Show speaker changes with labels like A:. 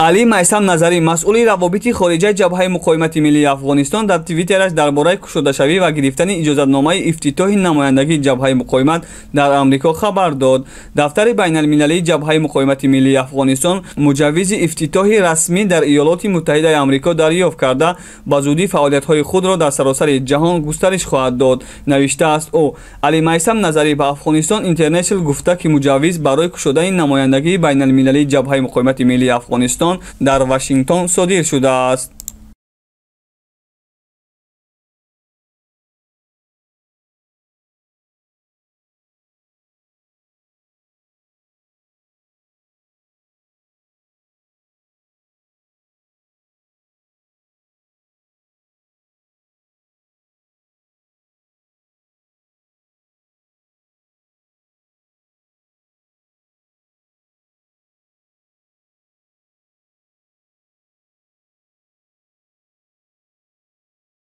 A: Алӣ Майсам Назарӣ, масъули равобити хориҷаи Ҷабҳаи муқовимати миллии Афғонистон, дар твиттераш дар бораи кушодашавӣ ва гирифтани иҷозатномаи ифтитоҳи намояндагии Ҷабҳаи муқовимат дар Амрико хабар дод. Дафтари байналмилалии Ҷабҳаи муқовимати миллии Афғонистон муҷаввизи ифтитоҳи расмӣ дар Иёлоти Муттаҳидаи Амрико дарёфт карда, ба зудӣ фаъолиятҳои худро дар саросари ҷаҳон густариш хоҳад дод, навиштааст ӯ. Алӣ Майсам Назарӣ ба Афғонистон Интернешнл гуфта, ки муҷаввиз барои кушодани намояндагии байналмилалии Ҷабҳаи муқовимати миллии Афғонистон дар Вашингтон содир шудааст.